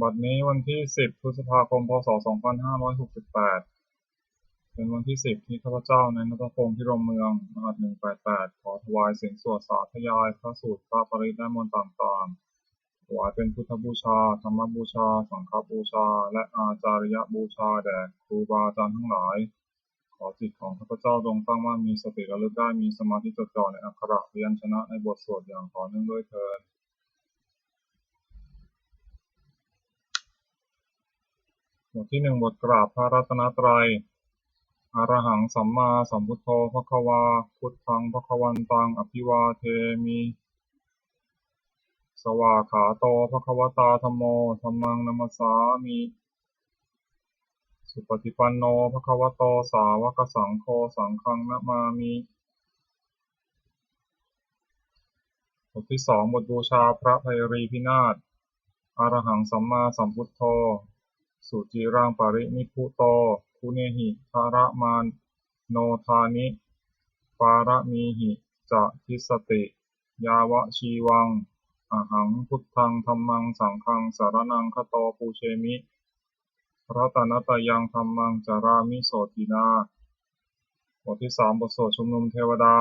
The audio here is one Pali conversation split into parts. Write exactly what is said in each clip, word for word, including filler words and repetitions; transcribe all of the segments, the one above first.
บัดนี้วันที่สิบพฤษภาคม พ.ศ. สองพันห้าร้อยหกสิบแปด เป็นวันที่สิบที่ข้าพเจ้านายณัฐพงษ์ พิรมเมือง รหัส หนึ่งแปดแปด ขอถวายเสียงสวดสาธยายพระสูตรพระปริตรและมนต์ต่างๆ ถวายเป็นพุทธบูชา ธรรมบูชา สังฆบูชา และอาจาริยบูชาแด่ครูบาอาจารย์ทั้งหลาย ขอจิตของข้าพเจ้าจงตั้งมั่น มีสติระลึกได้ มีสมาธิจดจ่อในอักขระพยัญชนะในบทสวดอย่างต่อเนื่องด้วยเทอญ บทที่หนึ่ง บทกราบพระรัตนตรัย Arahaṃ sammāsambuddho bhagavā, buddhaṃ bhagavantaṃ abhivādemi. Svākkhāto bhagavatā dhammo, dhammaṃ namassāmi. Supaṭipanno bhagavato sāvakasaṅgho, saṅghaṃ namāmi. บทที่สอง บทบูชาพระไพรีพินาศ Arahaṃ sammāsambuddho, suciraṃ parinibbuto, guṇehi dharamānodāni, pāramīhi ca dissati, yāvajīvaṃ ahaṃ buddhaṃ dhammaṃ saṅghaṃ saraṇaṃ gato, pūjemi ratanattayaṃ, dhammaṃ carāmi sotthinā. บทที่สาม บทสวดชุมนุมเทวดา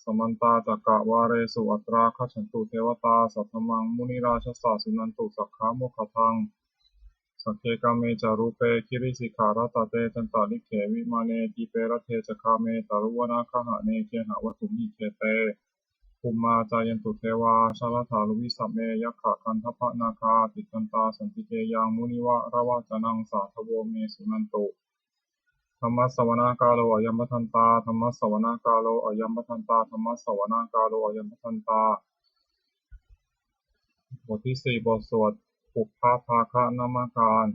Samantā cakkavāḷesu atrāgacchantu devatā, saddhammaṃ munirājassa suṇantu saggamokkhadaṃ. Sagge kāme ca rūpe girisikharataṭe cantalikkhe vimāne, dīpe raṭṭhe ca gāme taruvanagahane gehavatthumhi khette, bhummā cāyantu devā jalathalavisame yakkhagandhabbanāgā, tiṭṭhantā santike yaṃ munivaravacanaṃ sādhavo me suṇantu. Dhammassavanakālo ayambhadantā, dhammassavanakālo ayambhadantā, dhammassavanakālo ayambhadantā. บทที่สี่ บทสวดปุพพภาคนมการ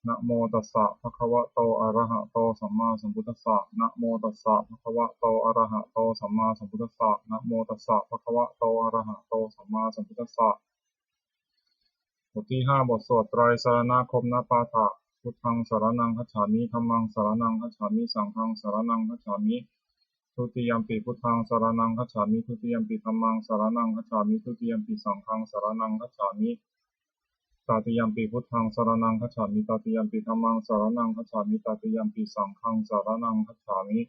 Namo tassa bhagavato arahato sammāsambuddhassa. Namo tassa bhagavato arahato sammāsambuddhassa. Namo tassa bhagavato arahato sammāsambuddhassa. บทที่ห้า บทสวดไตรสรณคมนปาฐะ Buddhaṃ saraṇaṃ gacchāmi, dhammaṃ saraṇaṃ gacchāmi, saṅghaṃ saraṇaṃ gacchāmi. Dutiyampi buddhaṃ saraṇaṃ gacchāmi, dutiyampi dhammaṃ saraṇaṃ gacchāmi, dutiyampi saṅghaṃ saraṇaṃ gacchāmi. Tatiyampi buddhaṃ saraṇaṃ gacchāmi, tatiyampi dhammaṃ saraṇaṃ gacchāmi, tatiyampi saṅghaṃ saraṇaṃ gacchāmi.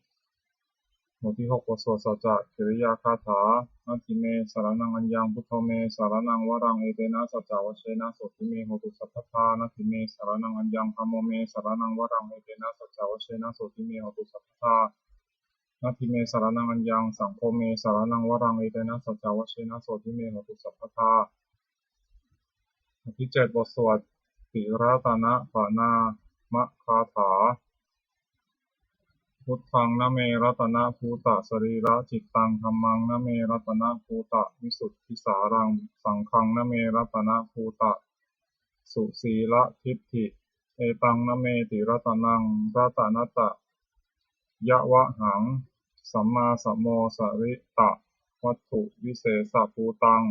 บทที่หก บทสวดสัจจกิริยาคาถา Natthi me saraṇaṃ aññaṃ, buddho me saraṇaṃ varaṃ, etena saccavajjena sotthi me hotu sabbadā. Natthi me saraṇaṃ aññaṃ, dhammo me saraṇaṃ varaṃ, etena saccavajjena sotthi me hotu sabbadā. Natthi me saraṇaṃ aññaṃ, saṅgho me saraṇaṃ varaṃ, etena saccavajjena sotthi me hotu sabbadā. บทที่เจ็ด บทสวดติรัตนปณามคาถา Buddhaṃ name ratanabhūtasarīracittaṃ, dhammaṃ name ratanabhūtavisuddhisāraṃ, saṅghaṃ name ratanabhūtasusīladiṭṭhi. Etaṃ nameti ratanaṃ ratanattayavhaṃ, sammāsamosarittavatthuvisesabhūtaṃ,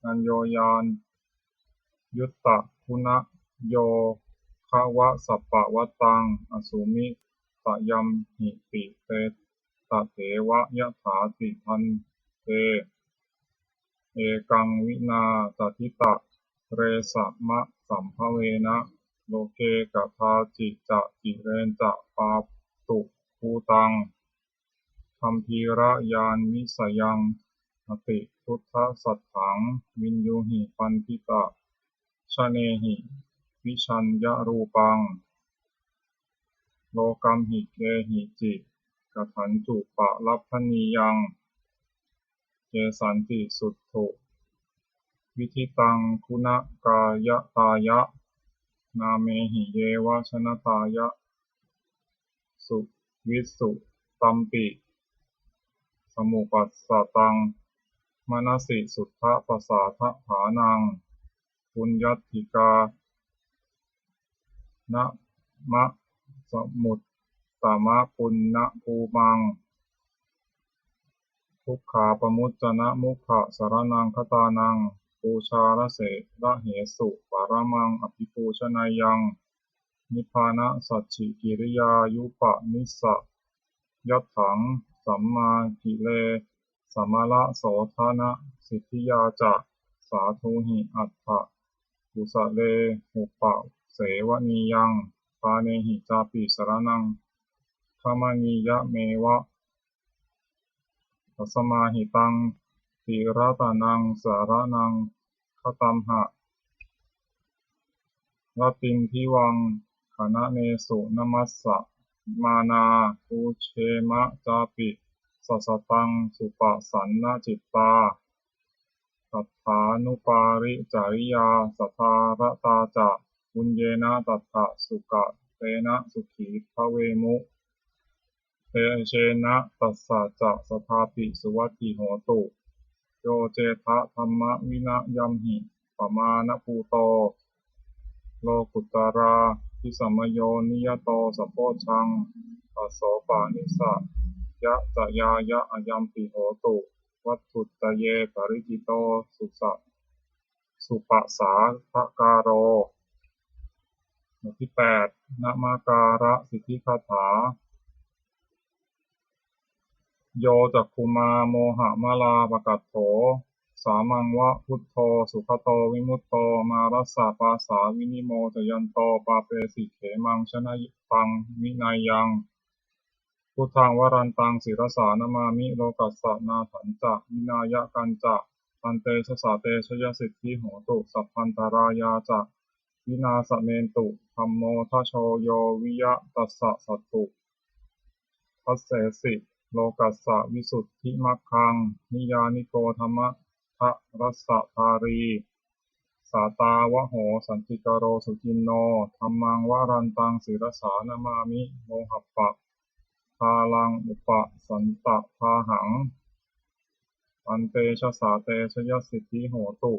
aññoññayuttaguṇayogavasapavattaṃ, āsumhi tayamhi pī te tadeva yathāti bhante. Ekaṃ vinā tathitaresamasambhavena, loke kadāci ca cireñca pātubhūtaṃ gambhīrañāṇavisayaṃ, atiduṭṭhasatthaṃ viññūhi paṇḍitajjhanehi, vijaññarūpaṃ lokamhi kehici katañcu palabhanīyaṃ, yesanti suddhu vidittaṃ guṇakāyatāya, nāmehi yeva janatāya suvisu, tampi samupassaṃ manasi suddhapasādaṭhānaṃ, puññadhikāramasa muttamapuññabhūmaṃ. Dukkhapamuccanamukhasaraṇaṃ gatānaṃ, pūjārahesu paramaṃ abhipūjaneyyaṃ, nibbānasacchikiriyāyupajjhayatthaṃ, sammāgire samalasodhanasiddhiyā ca, sādhūhi attha kusale upasevanīyaṃ, pāṇehi cāpi saraṇaṃ gamanīyameva. Tasmā hi taṃ tiratanaṃ saraṇaṃ gatamha, rattindivaṃ gaṇanesu namassamānā, pūjema cāpi sasataṃ supasannacittāṃ. Saddhānupāricariyā sadā ratā ca, puññena tattha sukatena sukhī bhavemu. Tejena tassa ca saddhāpi suvatthi hotu. Yo cettha dhammavinayamhi pamāṇabhūto, lokuttaradīsamayo niyato sabbojaṃ, tassopanisayaccayāya ayampi hotu, vatthuttaye parijito susa supasādhakāro. บทที่แปด นมการสิทธิคาถา Yo cakkhumā mohamalāpakaṭṭho, sāmaṃ va buddho sugato vimutto, mārassa pāsā vinimocayanto, pāpesi khemaṃ janataṃ vineyyaṃ. Buddhaṃ varantaṃ sirasā namāmi, lokassa nāthañca vināyakañca, tantejasā te jayasiddhi hotu, sabbantarāyā ca vināsamentu. Dhammo dhajo yo viya tassa satthu, dassesi lokassa visuddhimaggaṃ, niyyāniko dhammadharassa dhārī, sātāvaho santikaro suciṇṇo. Dhammaṃ varantaṃ sirasā namāmi, mohappadālaṃ upasantadāhaṃ, tantejasā te jayasiddhi hotu,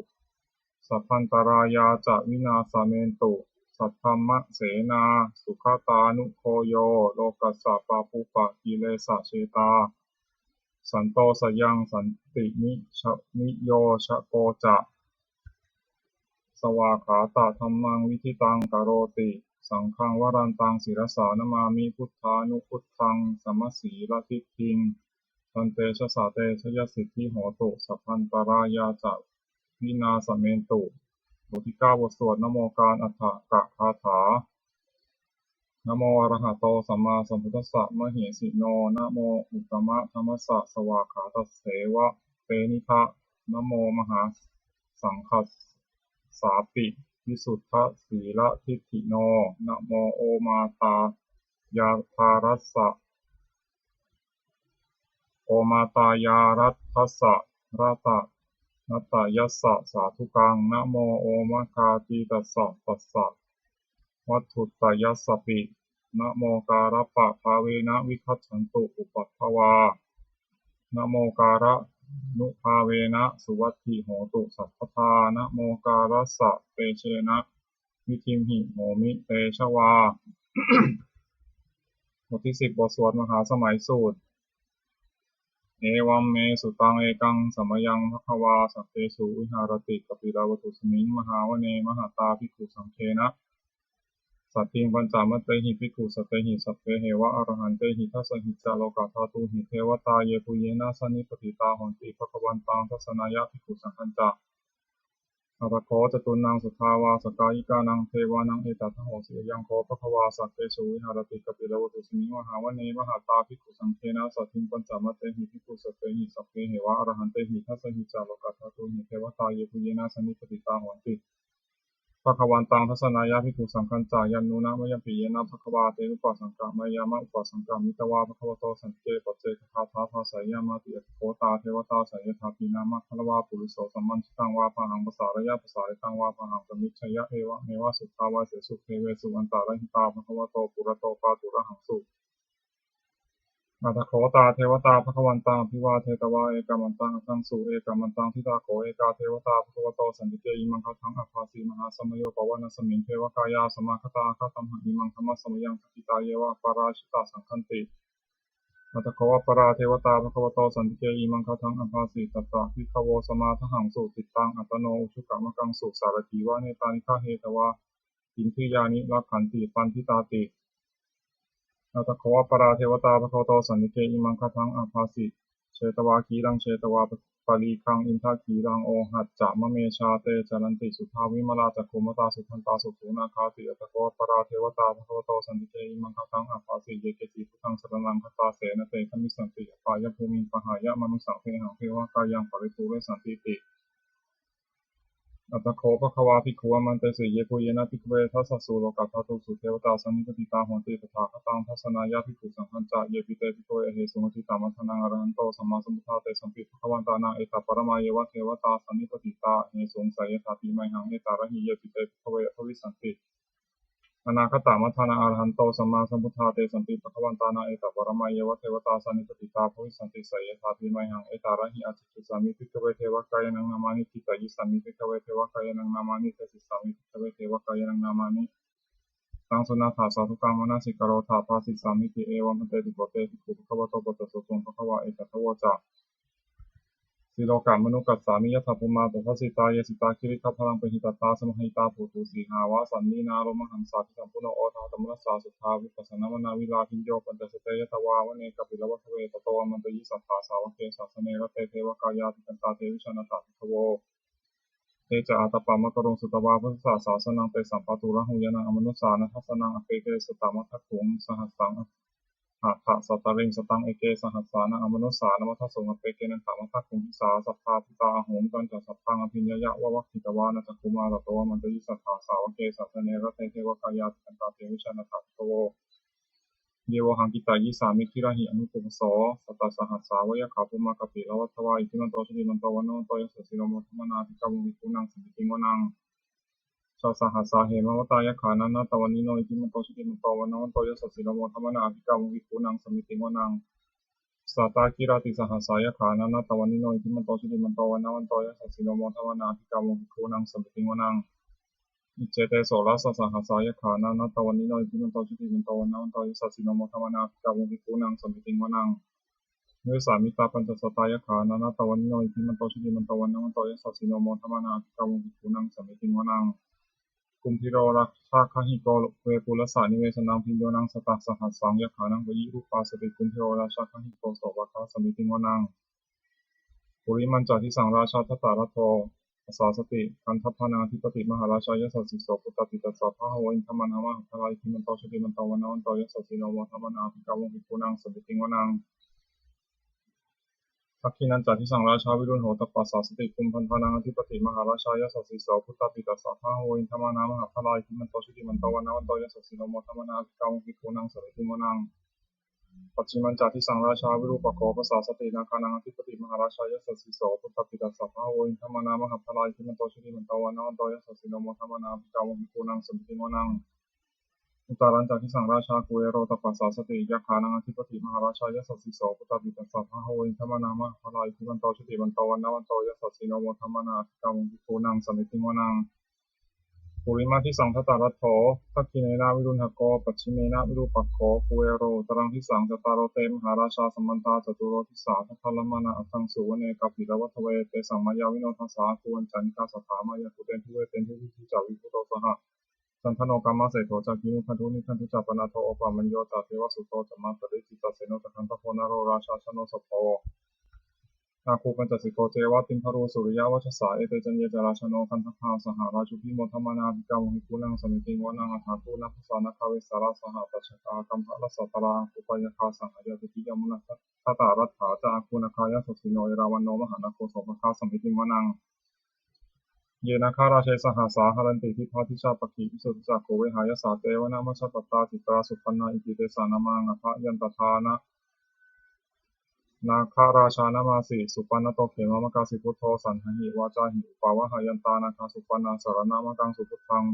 sabbantarāyā ca vināsamentu. Saddhammasenā sugatānugo yo, lokassa pāpūpakilesajetā, santo sayaṃ santiniyojako ca, svākkhātadhammaṃ viditaṃ karoti. Saṅghaṃ varantaṃ sirasā namāmi, buddhānubuddhaṃ samasīladiṭṭhiṃ, tantejasā te jayasiddhi hotu, sabbantarāyā ca vināsamentu. บทที่เก้า บทสวดนโมการอัฏฐกคาถา Namo arahato sammāsambuddhassa mahesino, namo uttamadhammassa svākkhātasseva tenidha, namo mahāsaṅghassāpi visuddhasīladiṭṭhino, namo omātyāraddhassa omātyāraddhassa ratanattayassa sādhukaṃ, namo omakātītassa tassa vatthuttayassapi, namokārappabhāvena vigacchantu upaddavā, namokārānubhāvena suvatthi hotu sabbadā, namokārassa tejena vidhimhi homi tejavā. บทที่สิบ บทสวดมหาสมัยสูตร Evaṃ me sutaṃ. Ekaṃ samayaṃ bhagavā sakkesu viharati kapilavatthusmiṃ mahāvane mahatā bhikkhusaṅghena saddhiṃ pañcamattehi bhikkhusatehi sabbeheva arahantehi. Dasahi ca lokadhātūhi devatā yebhuyyena sannipatitā honti bhagavantaṃ dassanāya bhikkhusaṅghañca. Atha kho catunnaṃ suddhāvāsakāyikānaṃ devānaṃ etadahosi: Ayaṃ kho bhagavā sakkesu viharati kapilavatthusmiṃ mahāvane mahatā bhikkhusaṅghena saddhiṃ pañcamattehi bhikkhusatehi sabbeheva arahantehi. Dasahi ca lokadhātūhi devatā yebhuyyena sannipatitā honti bhagavantaṃ dassanāya bhikkhusaṅghañca. Yannūna mayampi yena bhagavā tenupasaṅkameyyāma, upasaṅkamitvā bhagavato santike paccekagāthā bhāseyyāmāti. Atha kho tā devatā seyyathāpi nāma balavā puriso sammiñjitaṃ vā bāhaṃ pasāreyya, pasāritaṃ vā bāhaṃ sammiñjeyya, evameva suddhāvāsesu devesu antarahitā bhagavato purato pāturahaṃsu. Atha kho tā devatā bhagavantaṃ abhivādetvā ekamantaṃ aṭṭhaṃsu. Ekamantaṃ ṭhitā kho ekā devatā bhagavato santike imaṃ gāthaṃ abhāsi: Mahāsamayo pavanasmiṃ, devakāyā samāgatā; āgatamha imaṃ dhammasamayaṃ, dakkhitāyeva aparājitasaṅghanti. Atha kho aparā devatā bhagavato santike imaṃ gāthaṃ abhāsi: Tatra bhikkhavo samādahaṃsu, cittaṃ attano ujukamakaṃsu; sārathīva nettāni gahetvā, indriyāni rakkhanti paṇḍitāti. Atha kho aparā devatā bhagavato santike imaṃ gāthaṃ abhāsi: chetvā khīlaṃ chetvā palīghaṃ indakhīlaṃ ohacca manejā te caranti suddhā vimalā cakkhumatā sudantā susunāgāti. Atha kho aparā devatā bhagavato santike imaṃ gāthaṃ abhāsi: Ye keci buddhaṃ saraṇaṃ gatāse na te gamissanti apāyabhūmiṃ pahāya mānusaṃ dehaṃ devakāyaṃ paripūressantīti. Atha kho bhagavā bhikkhū āmantesi: Yebhuyyena bhikkhave dasasu lokadhātūsu devatā sannipatitā honti tathāgataṃ dassanāya bhikkhusaṅghañca. Yepi te bhikkhave ahesuṃ atītamaddhānaṃ arahanto sammāsambuddhā tesampi bhagavantānaṃ etaparamāyeva devatā sannipatitā ahesuṃ seyyathāpi mayhaṃ etarahi. Yepi te bhikkhave bhavissanti anāgatamaddhānaṃ arahanto sammāsambuddhā tesampi bhagavantānaṃ etaparamāyeva devatā sannipatitā bhavissanti seyyathāpi mayhaṃ etarahi. Ācikkhissāmi bhikkhave devakāyānaṃ nāmāni kittayissāmi bhikkhave devakāyānaṃ nāmāni desissāmi bhikkhave devakāyānaṃ nāmāni taṃ suṇātha sādhukaṃ manasikarotha bhāsissāmīti. Evaṃ bhanteti kho te bhikkhū bhagavato paccassosuṃ. Bhagavā etadavoca: Silokamanukassāmi yattha bhummā tadassitā ye sitā girigabbharaṃ pahitattā samāhitā puthū sīhāva sallīnā lomahaṃsābhisambhuno odātamanasā suddhā vippasannamanāvilā bhiyyo pañcasate ñatvā vane kāpilavatthave tato āmantayi satthā sāvake sāsane rate devakāyā tiṭṭhantā te vijānātha bhikkhavo. Te ca ātappamakaruṃ sutvā buddhassa sāsanaṃ tesampāturahu ñāṇaṃ amanussāna dassanaṃ appeke satamaddakkhuṃ sahassaṃ atha sattariṃ sataṃ eke sahassānaṃ amanussānamaddasuṃ appekenantamaddakkhuṃ disā sabbā phuṭā ahuṃ tañca sabbaṃ abhiññāya vavakkhitvāna cakkhumā tato āmantayi satthā sāvake sāsane rate devakāyā tiṭṭhantā te vijānātha bhikkhavo. Ye vohaṃ kittayissāmi girāhi anupubbaso. Sattasahassā va yakkhā bhummā kāpilavatthavā iddhimanto jutimanto vaṇṇavanto yasassino modamānā abhikkāmuṃ bhikkhūnaṃ samitiṃ vanaṃ. Chasahassā hemavatā yakkhā nānattavaṇṇino iddhimanto jutimanto vaṇṇavanto yasassino modamānā abhikkāmuṃ bhikkhūnaṃ samitiṃ vanaṃ. Sātāgirā tisahassā yakkhā nānattavaṇṇino iddhimanto jutimanto vaṇṇavanto yasassino modamānā abhikkāmuṃ bhikkhūnaṃ samitiṃ vanaṃ. Iccete soḷasasahassā yakkhā nānattavaṇṇino iddhimanto jutimanto vaṇṇavanto yasassino modamānā abhikkāmuṃ bhikkhūnaṃ samitiṃ vanaṃ. Vessāmittā pañcasatā yakkhā nānattavaṇṇino iddhimanto jutimanto vaṇṇavanto yasassino modamānā abhikkāmuṃ bhikkhūnaṃ samitiṃ vanaṃ. Kumbhīro rājagahiko vepullassa nivesanaṃ bhiyyo naṃ satasahassaṃ yakkhānaṃ payirupāsati kumbhīro rājagahiko sopāga samitiṃ vanaṃ. Purimañca disaṃ rājā dhataraṭṭho pasāsati gandhabbānaṃ ādhipati mahārājā yasassi so. Puttāpi tassa bahavo indanāmā mahabbalā iddhimanto jutimanto vaṇṇavanto yasassino modamānā abhikkāmuṃ bhikkhūnaṃ samitiṃ vanaṃ. Dakkhiṇañca disaṃ rājā virūḷho tappasāsati kumbhaṇḍānaṃ ādhipati mahārājā yasassi so. Puttāpi tassa bahavo indanāmā mahabbalā iddhimanto jutimanto vaṇṇavanto yasassino modamānā abhikkāmuṃ bhikkhūnaṃ samitiṃ vanaṃ. Pacchimañca disaṃ rājā virūpakkho pasāsati nāgānaṃ ādhipati mahārājā yasassi so. Puttāpi tassa bahavo indanāmā mahabbalā iddhimanto jutimanto vaṇṇavanto yasassino modamānā abhikkāmuṃ bhikkhūnaṃ samitiṃ vanaṃ. Uttarañca disaṃ rājā kuvero tappasāsati yakkhānaṃ ādhipati mahārājā yasassi so. Puttāpi tassa bahavo indanāmā mahabbalā iddhimanto jutimanto vaṇṇavanto yasassino modamānā abhikkāmuṃ bhikkhūnaṃ samitiṃ vanaṃ. Purimadisaṃ dhataraṭṭho dakkhiṇena virūḷhako pacchimena virūpakkho kuvero uttaraṃ disaṃ. Cattāro te mahārājā samantā caturo disā daddallamānā aṭṭhaṃsu vane kāpilavatthave. Tesaṃ māyāvino dāsā āgū vañcanikā saṭhā māyā kuṭeṇḍu veṭeṇḍu viṭū ca viṭuṭo saha candano kāmaseṭṭho ca kinnughaṇḍu nighaṇḍu ca panādo opamañño ca devasūto ca mātali cittaseno ca gandhabbo naḷorājā janosabho āgū pañcasikho ceva timbarū suriyavacchasā. Ete caññe ca rājāno gandhabbā saha rājubhi modamānā abhikkāmuṃ bhikkhūnaṃ samitiṃ vanaṃ. Athāgū nābhasā nāgā vesālā saha tacchakā kambalassatarā āgū pāyāgā saha ñātibhi yāmunā dhataraṭṭhā ca āgū nāgā yasassino erāvaṇo mahānāgo sopāga samitiṃ vanaṃ. Ye nāgarāje sahasā haranti dibbā dijā pakkhi visuddhacakkhū vehāyasā te vanamajjhapattā citrā supaṇṇā iti tesa nāmaṃ. Abhayantadā nāgarājānamāsi supaṇṇato khemamakāsi buddho saṇhāhi vācāhi upavhayantā nāgā supaṇṇā saraṇamakaṃsu buddhaṃ.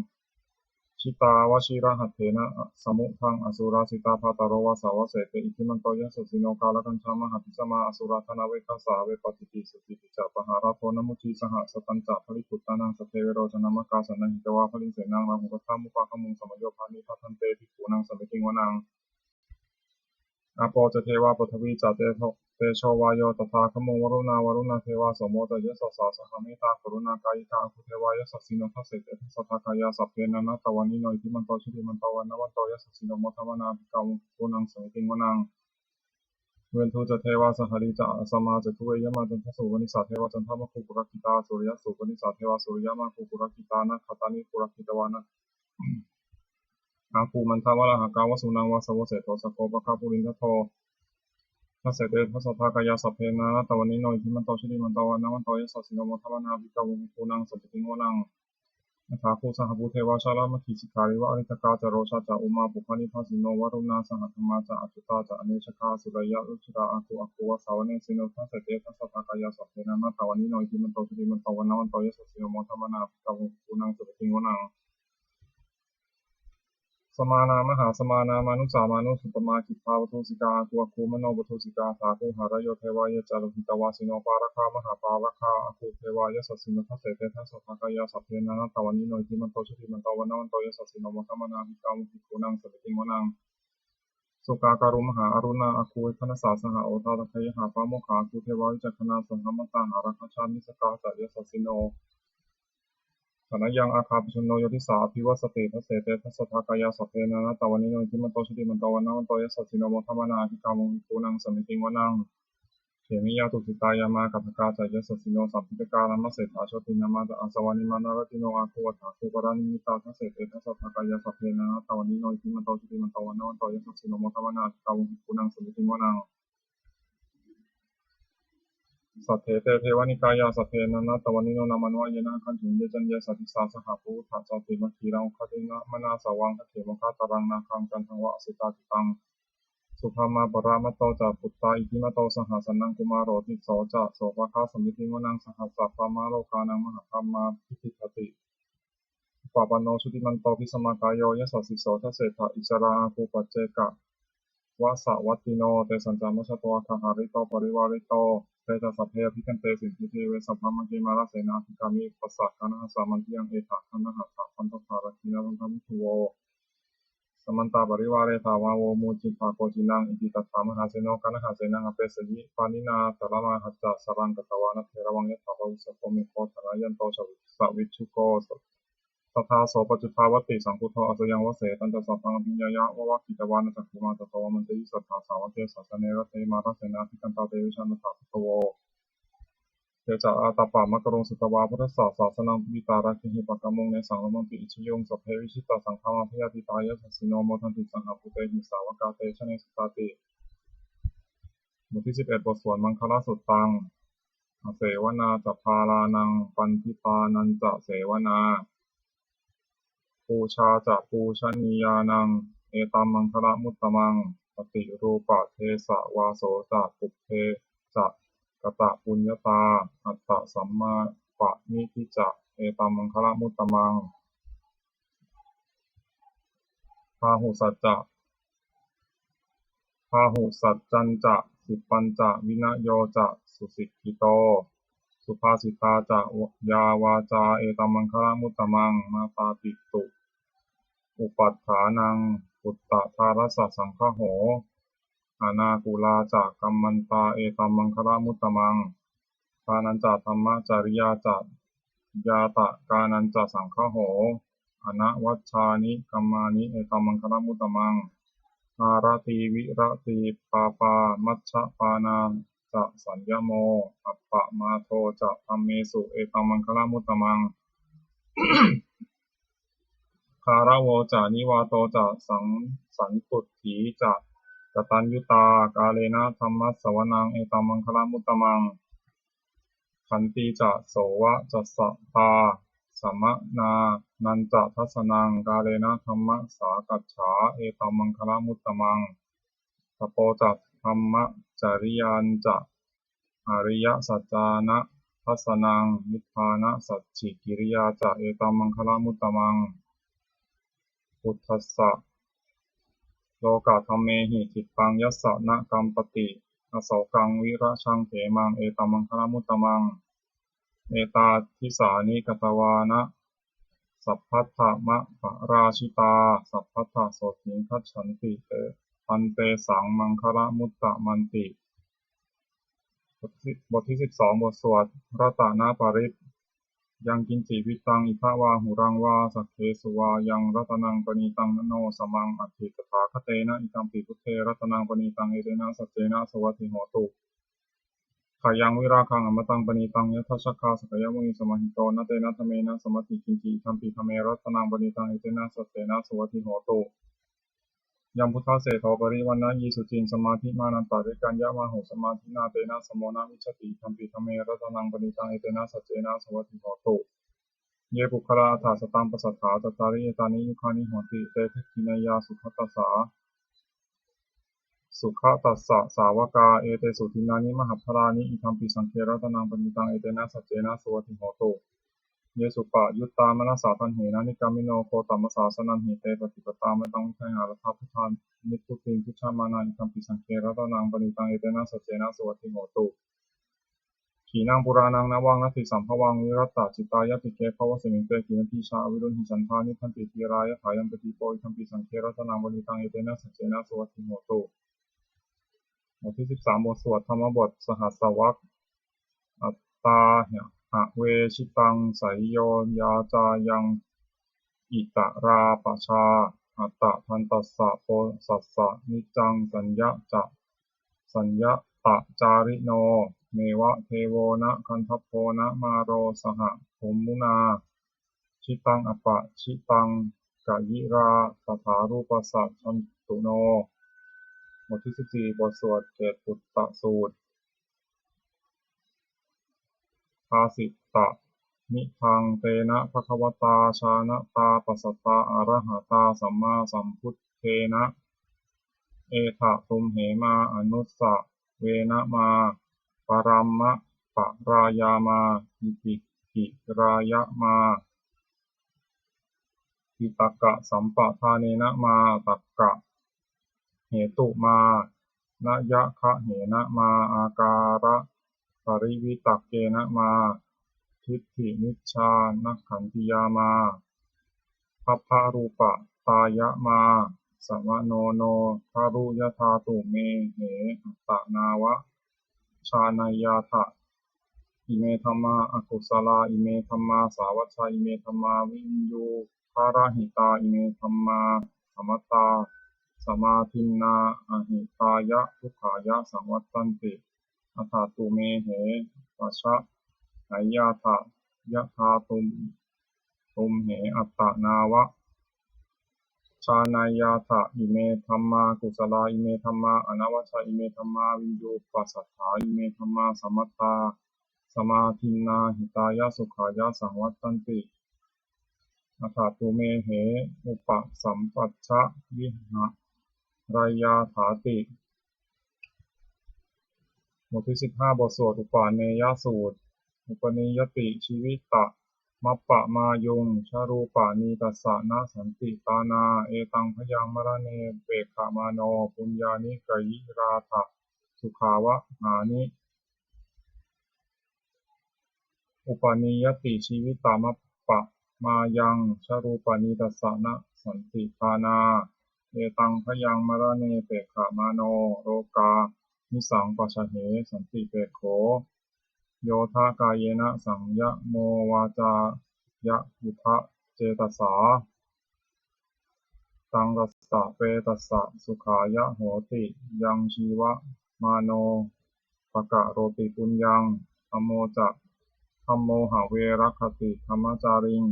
Jitā vajirahatthena samuddaṃ asurā sitā bhātaro vāsavassete iddhimanto yasassino kālakañjā mahābhismā asurā dānaveghasā vepacitti sucitti ca pahārādo namucī saha satañca baliputtānaṃ satthaviro ca nāmakā sannayhitvā baliṃ senaṃ rāhubhaddamupāgamuṃ samayodāni bhaddante bhikkhūnaṃ samitiṃ vanaṃ. Āpo ca devā paṭhavī ca tejo vāyo tadāgamuṃ varuṇā vāruṇā devā somo ca yasasā saha mettākaruṇākāyikā āgū devā yasassino dasete dasadhā kāyā sabbe nānattavaṇṇino iddhimanto jutimanto vaṇṇavanto yasassino modamānā abhikkāmuṃ bhikkhūnaṃ samitiṃ vanaṃ. Veṇḍū ca devā sahalī ca asamā ca duve yamā. Candassūpanisā devā candamāgū purakkhitā. Suriyassūpanisā devā suriyamāgū purakkhitā. Nakkhattāni purakkhitvā āgū mandavalāhakā. Vasūnaṃ vāsavo seṭṭho sakkopāga purindado. Dasete dasadhā kāyā sabbe nānattavaṇṇino iddhimanto jutimanto vaṇṇavanto yasassino modamānā abhikkāmuṃ bhikkhūnaṃ samitiṃ vanaṃ. Athāgū sahabhū devā jalamaggisikhāriva ariṭṭhakā ca rojā ca umāpupphanibhāsino varuṇā sahadhammā ca accutā ca anejakā sūleyyarucirā āgū āgū vāsavanesino. Dasete dasadhā kāyā sabbe nānattavaṇṇino iddhimanto jutimanto vaṇṇavanto yasassino modamānā abhikkāmuṃ bhikkhūnaṃ samitiṃ vanaṃ. Samānā mahāsamānā mānusā mānusuttamā khiḍḍāpadūsikā āgū āgū manopadūsikā. Athāgū harayo devā ye ca lohitavāsino pāragā mahāpāragā āgū devā yasassino. Dasete dasadhā kāyā sabbe nānattavaṇṇino iddhimanto jutimanto vaṇṇavanto yasassino modamānā abhikkāmuṃ bhikkhūnaṃ samitiṃ vanaṃ. Sukkā karumhā aruṇā āgū veganasā saha odātagayhā pāmokkhā āgū devā vicakkhaṇā sadāmattā hāragajā missakā ca yasassino. Thanayaṃ āgā pajjunno yo disā abhivassati. Dasete dasadhā kāyā sabbe nānattavaṇṇino iddhimanto jutimanto vaṇṇavanto yasassino modamānā abhikkāmuṃ bhikkhūnaṃ samitiṃ vanaṃ. Khemiyā tusitā yāmā kaṭṭhakā ca yasassino sāmikaṃ lāmaseṭṭhā jotināmā ca āsavā nimmānaratino āgū athāgū paranimmitā. Dasete dasadhā kāyā sabbe nānattavaṇṇino iddhimanto jutimanto vaṇṇavanto yasassino modamānā abhikkāmuṃ bhikkhūnaṃ samitiṃ vanaṃ. Saṭṭhete devanikāyā sabbe nānattavaṇṇino nāmanvayena āgañchuṃ. Ye caññe sadisā saha pavutthajātimakkhīlaṃ oghatiṇṇamanāsavaṃ dakkhemoghataraṃ nāgaṃ candaṃva asitātitaṃ. Subrahmā paramatto ca puttā iddhimato saha sanaṅkumāro tisso ca sopāga samitiṃ vanaṃ. Sahassabrahmalokānaṃ mahābrahmābhitiṭṭhati. Upapanno jutimanto bhismākāyo yasassi so. Dasettha issarā āgū paccekavasavattino tesañca majjhato aggahārito parivārito. Te ca sabbe abhikkante sinde deve sabrahmake mārasenā abhikkāmi passa kaṇhassa mandiyaṃ. Etha gaṇhatha bandhatha rāgena bandhamatthu vo. Samantā parivāretha mā vo muñcittha koci naṃ. Iti tattha mahāseno kaṇhasenaṃ apesayi pāṇinā talamāhacca saraṃ katvāna bheravaṃ. Yathā pāvussako megho thanayanto savijjuko saṭhā so paccudāvatti saṅkuddho asayaṃvase. Tañca sabbaṃ abhiññāya vavakkhitvāna cakkhumā tato āmantayi satthā sāvake sāsane rate. Mārasenā abhikkantā te vijānātha bhikkhavo. Te ca ātappamakaruṃ sutvā buddhassa sāsanaṃ vītarāgehi pakkāmuṃ nesaṃ lomampi iñjayuṃ. Sabbe vijitasaṅgāmā bhayātītā yasassino modanti saha bhūtehi sāvakā te janesutāti. บทที่สิบเอ็ด บทสวดมังคลสุตตัง Asevanā ca bālānaṃ paṇḍitānañca sevanā, pūjā ca pūjanīyānaṃ etammaṅgalamuttamaṃ. Paṭirūpadesavāso ca pubbe ca katapuññatā attasammāpaṇidhi ca etammaṅgalamuttamaṃ. Bāhusacca bāhusaccañca sippañca vinayo ca susikkhito subhāsitā ca yā vācā etammaṅgalamuttamaṃ. Mātāpitu upaṭṭhānaṃ puttadārassa saṅgaho anākulā ca kammantā etammaṅgalamuttamaṃ. Dānañca dhammacariyā ca ñātakānañca saṅgaho anavajjāni kammāni etammaṅgalamuttamaṃ. Āratī viratī pāpā majjapānā ca saññamo appamādo ca dhammesu etammaṅgalamuttamaṃ. Gāravo ca nivāto ca saṃ- santuṭṭhī ca kataññutā kālena dhammassavanaṃ etammaṅgalamuttamaṃ. Khantī ca sovacassatā samaṇānañca dassanaṃ kālena dhammasākacchā etammaṅgalamuttamaṃ. Tapo ca dhammacariyāñca ariyasaccāna dassanaṃ nibbānasacchikiriyā ca etammaṅgalamuttamaṃ. Buddhassa lokadhammehi diṭṭhaṃ yassa na kampati asokaṃ virajaṃ khemaṃ etammaṅgalamuttamaṃ. Etādisāni katvāna sabbatthamaparājitā sabbattha sotthiṃ gacchanti te- tantesaṃ maṅgalamuttamanti. บทที่สิบสอง บทสวดรัตนปริตร Yaṃ kiñci vittaṃ idha vā huraṃ vā saggesu vā yaṃ ratanaṃ paṇītaṃ na no samaṃ atthi tathāgatena idampi buddhe ratanaṃ paṇītaṃ etena saccena suvatthi hotu. Khayaṃ virāgaṃ amataṃ paṇītaṃ yadajjhagā sakyamunī samāhito na tena dhammena samatthi kiñci idampi dhamme ratanaṃ paṇītaṃ etena saccena suvatthi hotu. Yaṃ buddhaseṭṭho parivaṇṇayī suciṃ samādhimānantarikaññamāhu samādhinā tena samo na vijjati idampi dhamme ratanaṃ paṇītaṃ etena saccena suvatthi hotu. Ye puggalā aṭṭha sataṃ pasatthā cattāri etāni yugāni honti te dakkhiṇeyyā sugatassa sugatassa sāvakā etesu dinnāni mahapphalāni idampi saṅghe ratanaṃ paṇītaṃ etena saccena suvatthi hotu. Ye suppayuttā manasā daḷhena nikkāmino gotamasāsanamhi te pattipattā mataṃ vigayha laddhā buddhā nibbutiṃ bhuñjamānā idampi saṅghe ratanaṃ paṇītaṃ etena saccena suvatthi hotu. Khīṇaṃ purāṇaṃ navaṃ natthi sambhavaṃ virattacittāyatike bhavasmiṃ te khīṇabījā aviruḷhichandā nibbanti dhīrā yathāyampadīpo idampi saṅghe ratanaṃ paṇītaṃ etena saccena suvatthi hotu. บทที่ สิบสาม บทสวดธรรมบทสหัสสวรรค Attāhave jitaṃ seyyo yācāyaṃ itarā pajā attadantassabhosassa niccaṃ saññā ca saññatacārino neva devo na gandhabbo na māro saha brahmunā jitaṃ apajitaṃ kayirā tathārūpassa jantuno. บทที่ สิบสี่ บทสวดเกตปุตตสูตร Bhāsitamidaṃ tena bhagavatā jānatā passatā arahatā sammāsambuddhena etha tumhe mā anusavena mā paramapārāyāmā iti dhīrāya mā vitakkasambhadānena mā takkahetumā nayaggahena mā ākāraparivitakkena mā diṭṭhimicchānakkhantiyā mā pabbarūpatāya mā samāno no garuyathā tumhehi attanāva jānayyātha ime dhammā akusalā ime dhammā sāvajjā ime dhammā viññūhirahitā ime dhammā samattā samādinnā ahitāya dukkhāya saṃvattanti. Atha tumhehi pajānayyātha yathā tum tumhe attanāva jānayyātha ime dhammā kusalā ime dhammā anavajjā ime dhammā viññūhīpasaṭṭhā ime dhammā samattā samādinnā hitāya sukhāya saṃvattanti. Atha tumhehi upasampajja vihārayyāthāti. บทที่ สิบห้า บทสวดอุปาเนยสูตร Upanīyati jīvitamappamāyuṃ jarūpanītassa na santi tāṇā etaṃ bhayaṃ maraṇe pekkhamāno puññāni kayirātha sukhāvahāni. Upanīyati jīvitamappamāyaṃ jarūpanītassa na santi tāṇā etaṃ bhayaṃ maraṇe pekkhamāno lokāmisaṃ pajāhe santi pekkho. Yo dha kāyena saṃyamo vācāya uda cetasā taṃ tassa petassa sukhāya hoti. Yaṃ jīvamāno pakaroti puññaṃ dhammo ca dhammo have rakkhati dhammacāriṃ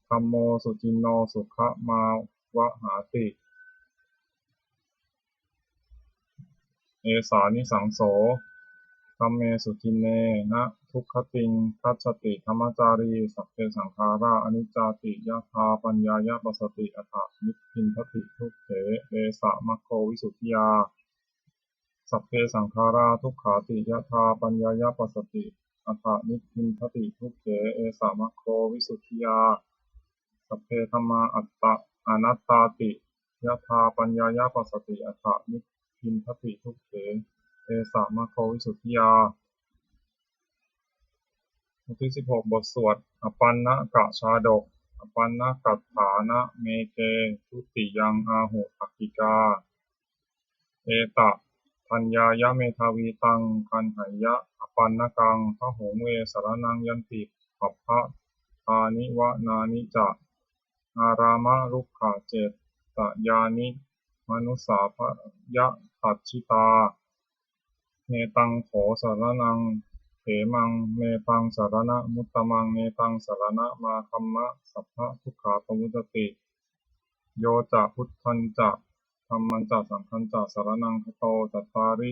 dhammo suciṇṇo sukhamāvahāti. Esānisaṃso dhamme suciṇṇe na dugatiṃ gacchati dhammacārī. Sabbe saṅkhārā aniccāti yadā paññāya passati atha nibbindati dukkhe esa maggo visuddhiyā. Sabbe saṅkhārā dukkhāti yadā paññāya passati atha nibbindati dukkhe esa maggo visuddhiyā. Sabbe dhammā atta anattāti yadā paññāya passati atha nibbindati dukkhe esa maggo visuddhiyā. บทที่ สิบหก บทสวดอปัณณกชาดก Apaṇṇakaṭṭhāna meghe dutiyaṃ āhu takkikā. Etapaññāya medhāvī taṃ gaṇheyya paṇṇakaṃ. Bahuṃ ve saraṇaṃ yanti, pabbatāni vanāni ca, ārāmarukkhacetyāni, manussāpyadajjitā. Netaṃ kho saraṇaṃ khemaṃ, netaṃ saraṇamuttamaṃ, netaṃ saraṇamāgamma, sabbadukkhā pamuccati. Yo ca buddhañca dhammañca saṅghañca saraṇaṃ gato, cattāri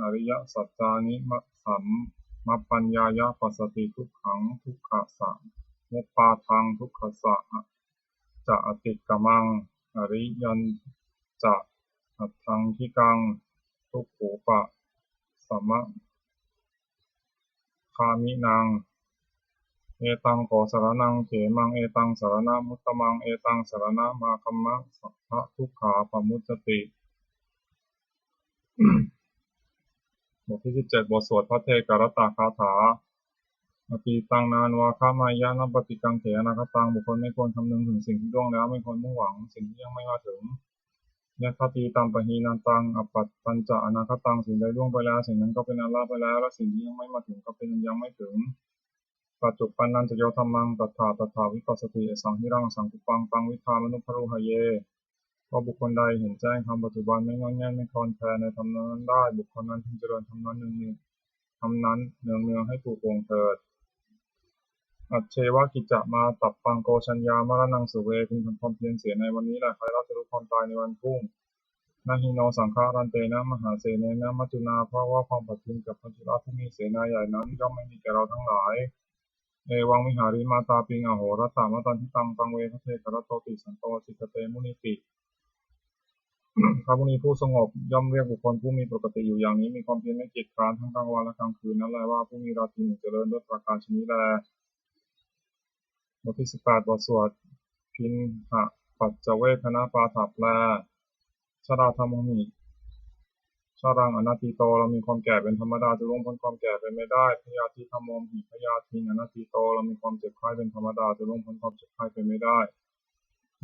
ariyasaccāni ma- samappaññāya, passati dukkhaṃ dukkhasamuppādaṃ, dukkhassa ca atikkamaṃ, ariyañca aṭṭhaṅgikaṃ dukkhūpasamagāminaṃ. Etaṃ kho saraṇaṃ khemaṃ, etaṃ saraṇamuttamaṃ, etaṃ saraṇamāgamma, sabbadukkhā pamuccati. บทที่สิบเจ็ด บทสวดภัทเทกรัตตคาถา Atītaṃ nānvāgameyya, nappaṭikaṅkhe anāgataṃ. บุคคลไม่ควรคำนึงถึงสิ่งที่ล่วงแล้ว ไม่ควรมุ่งหวังสิ่งที่ยังไม่มาถึง Yadatītampahīnantaṃ, appattañca anāgataṃ. สิ่งใดล่วงไปแล้ว สิ่งนั้นก็เป็นอันละไปแล้ว และสิ่งที่ยังไม่มาถึงก็เป็นอันยังไม่ถึง Paccuppannañca yo dhammaṃ, tattha tattha vipassati, asaṃhiraṃ asaṅkuppaṃ, taṃ viddhā manubrūhaye. เพราะบุคคลใดเห็นแจ้งธรรมปัจจุบัน ไม่ง่อนแง่นไม่คลอนแคลนในธรรมนั้นๆได้ บุคคลนั้นพึงเจริญธรรมนั้นเนืองๆ ธรรมนั้นเนืองๆให้ถูกองค์เถิด Ajjeva kiccamātappaṃ, ko jaññā maraṇaṃ suve. พึงทำความเพียรเสียในวันนี้แหละ ใครเล่าจะรู้ความตายในวันพรุ่ง Na hi no saṅgarantena, mahāsenena maccunā. เพราะว่าความผัดเพียรกับมัจจุราชผู้มีเสนาใหญ่นั้น ย่อมไม่มีแก่เราทั้งหลาย Evaṃvihārimātāpiṃ, ahorattamatanditaṃ, taṃ ve bhaddekarattoti, santo ācikkhate munīti. พระมุนีผู้สงบย่อมเรียกบุคคลผู้มีปกติอยู่อย่างนี้ มีความเพียรไม่เกียจคร้านทั้งกลางวันและกลางคืนนั้นแล ว่าผู้มีราตรีหนึ่งเจริญด้วยประการฉะนี้แล บทที่สิบแปด บทสวด Piṇhapaccavegganapāṭha แปล Jarādhammomhi jaraṃ anatīto, เรามีความแก่เป็นธรรมดา จะล่วงพ้นความแก่ไปไม่ได้ Byādhidhammomhi byādhiṃ anatīto, เรามีความเจ็บไข้เป็นธรรมดา จะล่วงพ้นความเจ็บไข้ไปไม่ได้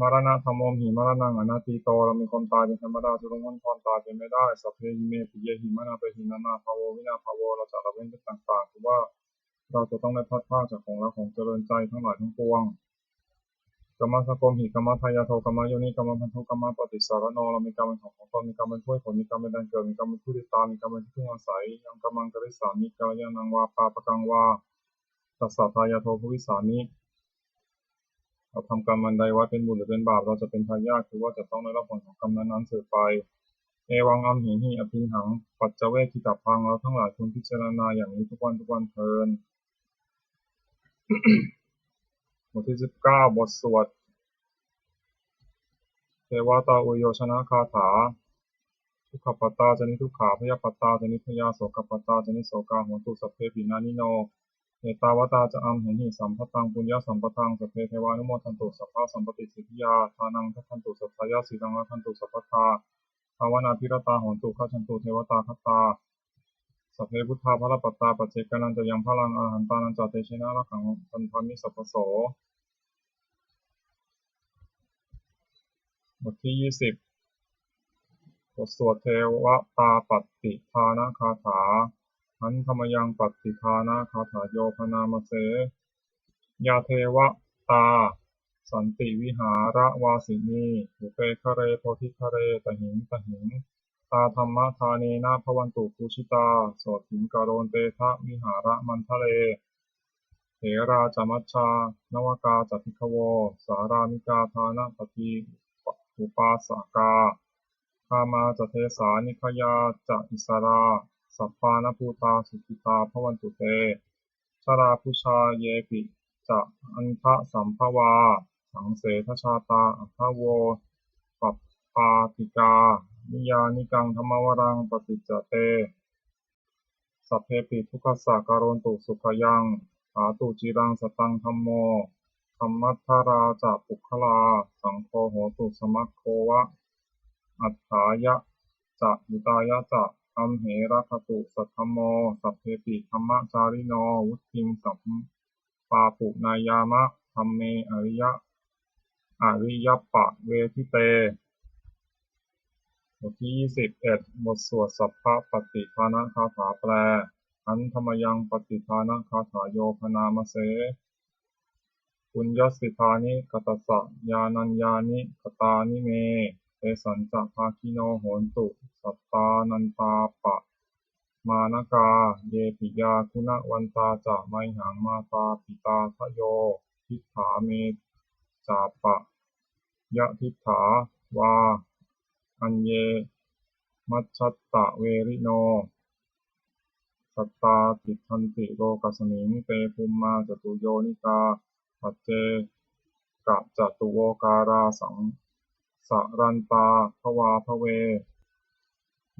Maraṇadhammomhi maraṇaṃ anatīto, เรามีความตายเป็นธรรมดา จะล่วงพ้นความตายไปไม่ได้ Sabbehi me piyehi manāpehi, nānābhāvo vinābhāvo, เราจะละเว้นเป็นต่างๆ คือว่าเราจะต้องได้พลัดพรากจากของรักของเจริญใจทั้งหลายทั้งปวง Kammassakomhi kammadāyādo kammayoni kammabandhu kammapaṭisaraṇo, เรามีกรรมเป็นของของตน มีกรรมเป็นผู้ให้ผล มีกรรมเป็นแดนเกิด มีกรรมเป็นผู้ติดตาม มีกรรมเป็นที่พึ่งอาศัย Yaṃ kammaṃ karissāmi kalyāṇaṃ vā pāpakaṃ vā, tassa dāyādo bhavissāmi. เราทำกรรมอันใดไว้เป็นบุญหรือเป็นบาป เราจะเป็นทายาท คือว่าจะต้องได้รับผลของกรรมนั้นๆสืบไป Evaṃ amhehi abhiṇhaṃ paccavekkhitabbaṃ, เราทั้งหลายควรพิจารณาอย่างนี้ทุกวันทุกวันเทอญ บทที่สิบเก้า บทสวด Devatāuyyojanagāthā. Dukkhappattā ca niddukkhā, bhayappattā ca nibbhayā, sokappattā ca nissokā, hontu sabbepi pāṇino. Ettāvatā ca amhehi sambhataṃ puññasampadaṃ, sabbe devānumodantu sabbasampattisiddhiyā. Dānaṃ dadantu saddhāya, sīlaṃ rakkhantu sabbadā, bhāvanābhiratā hontu, gacchantu devatāgatā. Sabbe buddhā balappattā, paccekānañca yaṃ balaṃ, arahantānañca tejena, rakkhaṃ bandhāmi sabbaso. บทที่ยี่สิบ บทสวดเทวตาปัตติทานคาถา Handa mayaṃ pattidānagāthāyo bhaṇāma se. Yā devatā santi vihāravāsinī, thūpe ghare bodhighare tahiṃ tahiṃ, tā dhammadānena bhavantu pūjitā, sotthiṃ karontedha vihāramaṇḍale. Therā ca majjhā navakā ca bhikkhavo, sārāmikā dānapatī upāsakā, gāmā ca desā nikayā ca issarā, sappāṇabhūtā sukhitā bhavantu te. Jalābujā yepi ca aṇḍasambhavā, saṃsedajātā athavopapātikā, niyyānikaṃ dhammavaraṃ paṭicca te, sabbepi dukkhassa karontu sukhāyaṃ. Ṭhātu ciraṃ sataṃ dhammo, dhammaddharā ca puggalā, saṅgho hotu samaggova, atthāya ca hitāya ca. Amhe rakkhatu saddhammo, sabbepi dhammacārino, vuḍḍhiṃ sampāpuṇeyyāma, dhamme ariya- ariyappavādite. บทที่ยี่สิบเอ็ด บทสวดสัพพปัตติทานคาถาแปล Handa mayaṃ pattidānagāthāyo bhaṇāma se. Puññassidāni katassa yānaññāni katāni me, tesañca bhāgino hontu sattānantāpamāṇakā. Ye piyā guṇavantā ca mayhaṃ mātāpitādayo, diṭṭhā me cāpyadiṭṭhā vā aññe majjhattaverino, sattā tiṭṭhanti lokasmiṃ te bhummā catuyonikā, paccekacatuvokārā saṃsarantā bhavābhave.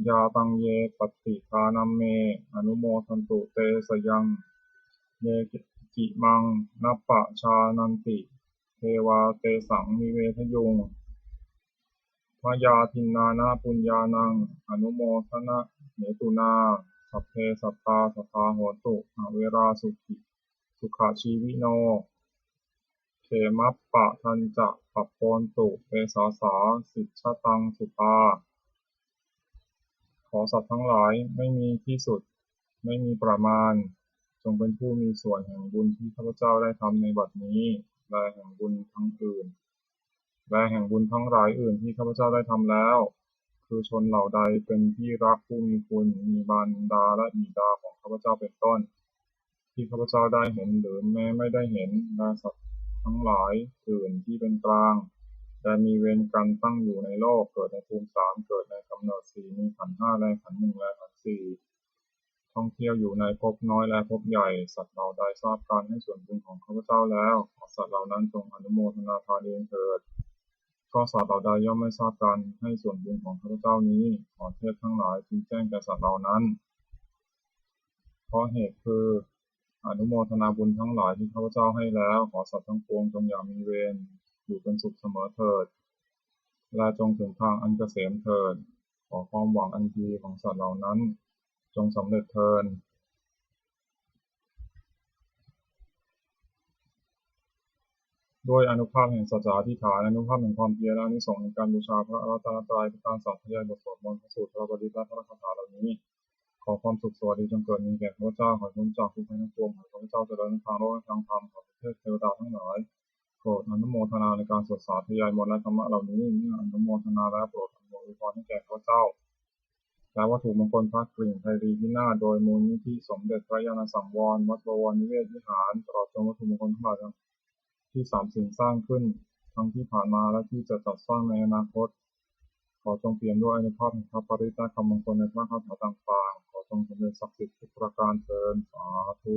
Yā taṃ ye pattidānamme anumodantu te sayaṃ, ye cimaṃ napajānanti devā tesaṃ nivedayuṃ. Mayā dinnāna puññānaṃ anumodanahetunā, sabbe sattā sadā hontu averā sukhī sukhajīvino. Khemappadañca pabbontu te sāsā sijjhataṃ sukhā. ขอสัตว์ทั้งหลายไม่มีที่สุด ไม่มีประมาณ จงเป็นผู้มีส่วนแห่งบุญที่ข้าพเจ้าได้ทำในบัดนี้ และแห่งบุญทั้งอื่น และแห่งบุญทั้งหลายอื่นที่ข้าพเจ้าได้ทำแล้ว คือชนเหล่าใดเป็นที่รักผู้มีคุณ มีมารดาและบิดาของข้าพเจ้าเป็นต้น ที่ข้าพเจ้าได้เห็นหรือแม้ไม่ได้เห็น และสัตว์ทั้งหลายอื่นที่เป็นกลาง และมีเวรกันตั้งอยู่ในโลก เกิดในภูมิสาม เกิดในกำเนิดสี่ มีขันธ์ห้าและขันธ์หนึ่งและขันธ์สี่ ท่องเที่ยวอยู่ในภพน้อยและภพใหญ่ สัตว์เหล่าใดทราบการให้ส่วนบุญของข้าพเจ้าแล้ว ขอสัตว์เหล่านั้นจงอนุโมทนาทานเองเถิด ก็สัตว์เหล่าใดย่อมไม่ทราบการให้ส่วนบุญของข้าพเจ้านี้ ขอเทพทั้งหลายจงแจ้งแก่สัตว์เหล่านั้น เพราะเหตุคืออนุโมทนาบุญทั้งหลายที่ข้าพเจ้าให้แล้ว ขอสัตว์ทั้งปวงจงอย่ามีเวร อยู่เป็นสุขเสมอเถิด และจงถึงทางอันเกษมเถิด ขอความหวังอันดีของสัตว์เหล่านั้นจงสำเร็จเทอญ ด้วยอานุภาพแห่งสัจจะอธิษฐาน อานุภาพแห่งความเพียร และอานิสงส์แห่งการบูชาพระรัตนตรัย เป็นการสาธยายบทสวดมนต์ พระสูตร พระปริตร และพระคาถาเหล่านี้ ขอความสุขสวัสดีจงเกิดมีแก่ข้าพเจ้า ขอให้พ้นจากทุกข์ภัยทั้งปวง ขอให้ข้าพเจ้าเจริญทั้งทางโลกและทางธรรม ขอเทพเทวดาทั้งหลาย โปรดอนุโมทนาในการสวดสาธยายมนต์และธรรมะเหล่านี้ เมื่ออนุโมทนาแล้วโปรดอำนวยอวยพรให้แก่ข้าพเจ้า และวัตถุมงคลพระกริ่งไพรีพินาศ โดยมูลนิธิสมเด็จพระญาณสังวร วัดบวรนิเวศวิหาร ตลอดจนวัตถุมงคลทั้งหลายที่สามสิ่งสร้างขึ้น ทั้งที่ผ่านมาและที่จะจัดสร้างในอนาคต ขอจงเปี่ยมด้วยอานุภาพแห่งพระปริตรและคำมงคลในพระคาถาต่างๆ ขอจงสำเร็จศักดิ์สิทธิ์ทุกประการเทอญ สาธุ